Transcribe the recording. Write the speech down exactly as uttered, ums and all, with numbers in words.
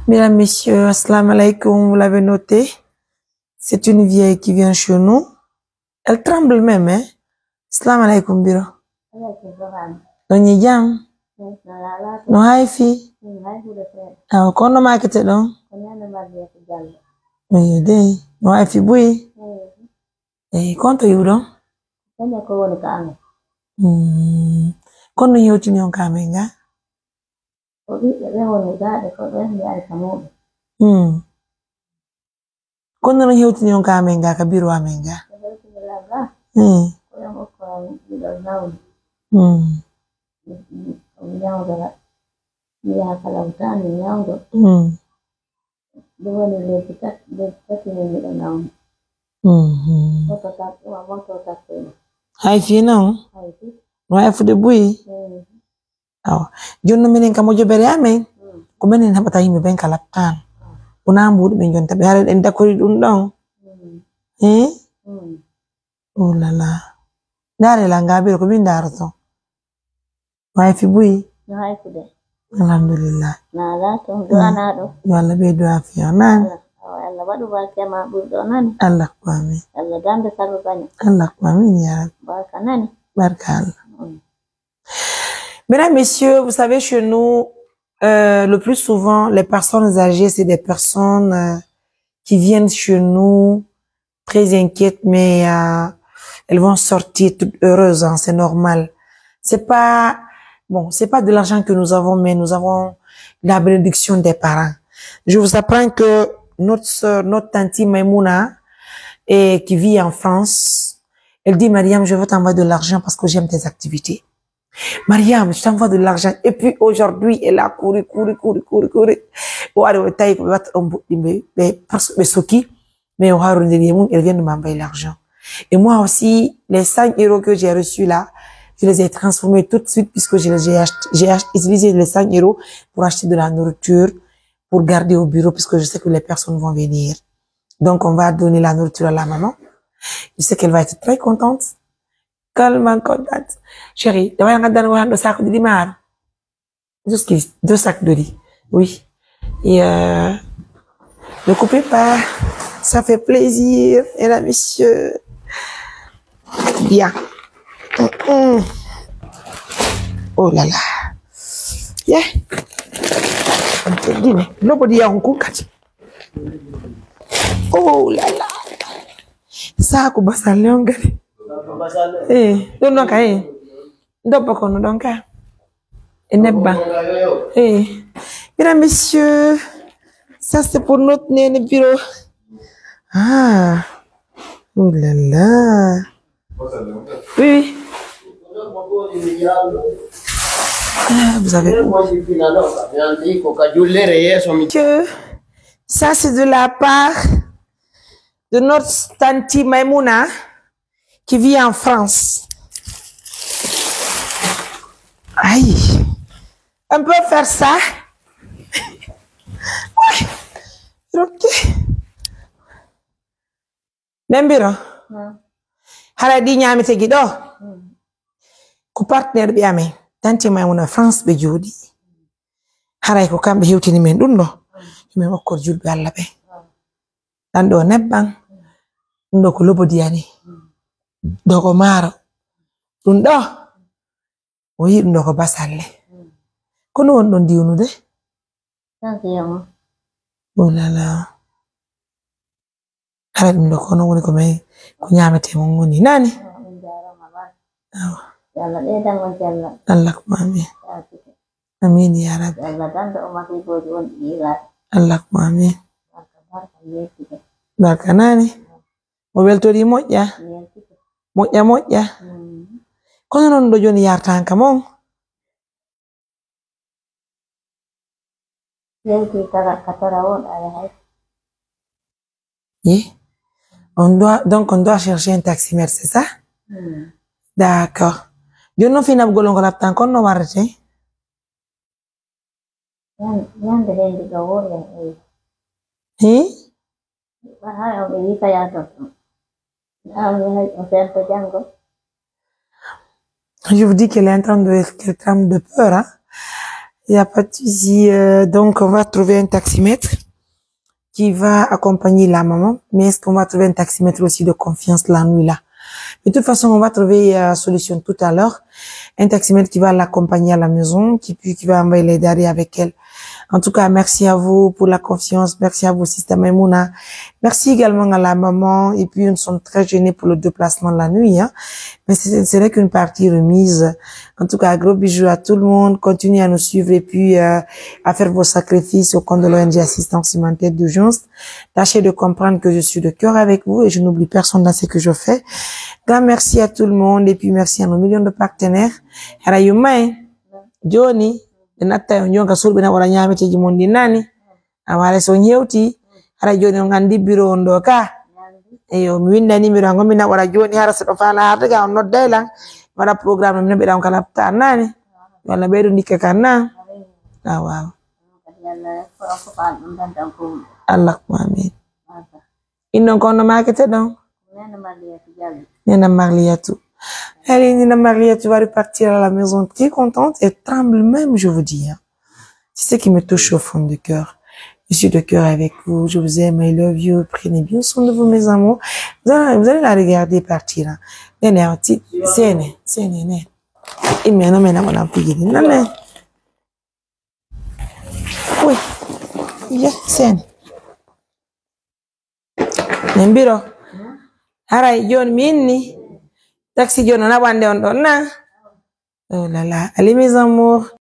Mesdames, messieurs, assalamu alaikum, vous l'avez noté. C'est une vieille qui vient chez nous. Elle tremble même, hein. Assalamu alaikum, Biro. Alaikum salam. On e jam? Yes, no laalaa to? No hay fii? Mm, hay huɗo feere. Awa, kono maakete ɗon? Ko nene Mariyatu Jallo. Eyo dey. No hay fii buy? Eyo. Eh, konto yiwɗon? Kenya ko woni ka amen. Mm. Kono no yewtini on ka amen ga? Ko ɓiɓɓe ɓe woni ga, ɓe ko ɓe mi ari ka muɗum. Mm. Kono no hewtini on ka amen ga, ka biro amen ga? Ko hewtini la ga? Mm. Ko en okko on ɗiɗo nawni. Mm. Ko mi ñawdora. Mi yaha kala wutaani ñawdo. Mm. Ɗum woni lebbi tat-, lebbi tati min miɗo nawni. Mhm. Woto tat-, wa-, woto tattoy. Hay fii non? Hay fii. No hay fude buy? Mm. Awa. Jooni non minen kam o jobere amen. Mm. Ko minen heɓata yimɓe ɓen ka laptaan. Mm. Wonaa mbuuɗi ɓen jonta ɓe. Hara en dakori ɗum ɗon. Mm. Eh? Mm. Oh là là. Ndaare la ngaa biro ko min ndaroto. Way fi buy. No hay fude. Alhamdulillah. Na ala to, du'a na ɗo. Yo Allah ɓeydu afiya. Naan. Allah, awa, Allah waɗu barke ma ɓurɗo nani. Allah ko amin. Allah dande sabu bani. Allah ko amin ya Rabbi. Barka nani. Barka Allah. Mm. Mesdames, messieurs, vous savez, chez nous, euh, le plus souvent, les personnes âgées, c'est des personnes, euh, qui viennent chez nous très inquiètes, mais, euh, elles vont sortir toutes heureuses, hein, c'est normal. C'est pas, bon, c'est pas de l'argent que nous avons, mais nous avons la bénédiction des parents. Je vous apprends que notre sœur, notre tante Maïmouna, et qui vit en France, elle dit, Mariam, je veux t'envoyer de l'argent parce que j'aime tes activités. Mariam, je t'envoie de l'argent. Et puis aujourd'hui, elle a couru, couru, couru, couru, couru. O ari o tawi ko ɓe watta on mbuɗɗi ɓe, ɓe, parce que ɓe soki, mais o harondiri e mum, elle vient de m'envoyer l'argent. Et moi aussi, les cent euros que j'ai reçus là, je les ai transformés tout de suite puisque je les ai acheté, j'ai ach-, utilisé les cent euros pour acheter de la nourriture, pour garder au bureau puisque je sais que les personnes vont venir. Donc, on va donner la nourriture à la maman. Je sais qu'elle va être très contente. Tellement contente. Chérie, dama nga dan waxan do sac de maaro. Juste deux sacs de riz. Oui. Et, euh, ne coupez pas. Ça fait plaisir. Et là, monsieur. Bien. Mm, mm. Oh là là. Yeah. Dine. Nobody ya on kun kati. Oh là là. Saaku basalle on gari. Eh, ɗum ɗon ka, eh. Dobba kono ɗon ka. E nebban. Eh. Mesdames, messieurs, ça c'est pour notre néné bureau. Ah. Oh là là. Oui, oui. Ah, vous avez que ça, c'est de la part de notre tante Maimouna qui vit en France. Aïe. On peut faire ça? Ok. Ok. Ɓen mbiro, hmm, haray ɗi ñaametegi ɗo, hmm, ko partenaire ɓe amen, tante Maimouna France ɓe jooɗi. Haray ko kamɓe hewtini men ɗum ɗo. Min okkor julɓe Allah ɓe. Ɗan ɗo nebban, ɗum ɗo ko lobodiyani, ɗo ko maaro, ɗum ɗo, o yii ɗum ɗo ko basalle. Kono on ɗon diwnude? Oh là là. Hara ɗum ɗo ko non woni ko men, ko ñaametee mon woni nani? Awa. Yo Allah ɓeydan on cellal. Allah ko amin. Amin ya Rabbi. Yo Allah dando o masibooji wonɗi ɗi ilaaɓe. Allah ko amin. Barka, barka, yettike. Barka nani? Mo weltori moƴƴa? Yettike. Moƴƴa, moƴƴa. Mm. Kono non ɗo jooni yartanka mon? Yewti tara, ka tara won a yahay. Eh? On doit, donc on doit chercher un taximètre, c'est ça? Hmm. D'accord. Jooni non fii naɓugol on ko laptan kon no warrete? Ñan-, ñande hennde ɗo woo en, eh. Hii? Ɓa-, hay on ɓe wi'i ka yaatorto. Haa on yahay on seento janngo. Je vous dis qu'elle est en train de, qu'elle tremble de peur, hein. Il n'y a pas de souci. Euh, donc, on va trouver un taximètre qui va accompagner la maman, mais est-ce qu'on va trouver un taximètre aussi de confiance la nuit là? De toute façon, on va trouver euh, solution tout à l'heure. Un taximètre qui va l'accompagner à la maison, qui, puis qui va envoyer les denrées avec elle. En tout cas, merci à vous pour la confiance. Merci à vous, Sister Maimouna. Merci également à la maman. Et puis, nous sommes très gênés pour le déplacement de la nuit, hein. Mais c'est- ce n'est qu'une partie remise. En tout cas, gros bisous à tout le monde. Continuez à nous suivre et puis euh, à faire vos sacrifices au compte de l'O N G Assistance Humanitaire d'Urgence. Tâchez de comprendre que je suis de cœur avec vous et je n'oublie personne dans ce que je fais. Grand merci à tout le monde et puis merci à nos millions de partenaires. Hara yumma en, joni, ɓe natta e on jonka suudu ɓe naɓora ñaameteeji mon ɗin nani. Awa, hara so on hewti, hara joni on andi biro on ɗo ka. Eyo, mi winda numéro an, mi naɓora joni, hara so ɗo faala harde ga on nodday lan. Mi waɗa programme, mi naɓira on kala tar nani. Walla ɓeydu ndikka kan na. Awa. Allah, amin. Innon ko on no maakete ɗon? Nena Marliatou. Elle est Nena Marliatou va repartir à la maison très contente. Elle tremble même, je vous dis, hein. C'est ce qui me touche au fond du cœur. Je suis de cœur avec vous. Je vous aime. I love you. Prenez bien soin de vous, mes amours. Vous allez, vous allez la regarder partir, hein. Nene, ti, sene, sene, ne. Ime no mena mona pigiri. Nene. Oui. Yeah, sene. Min mbiro. Haray jooni mi inni. Taxi jooni o naɓande on ɗon na. Oh là là. Allez, mes amours.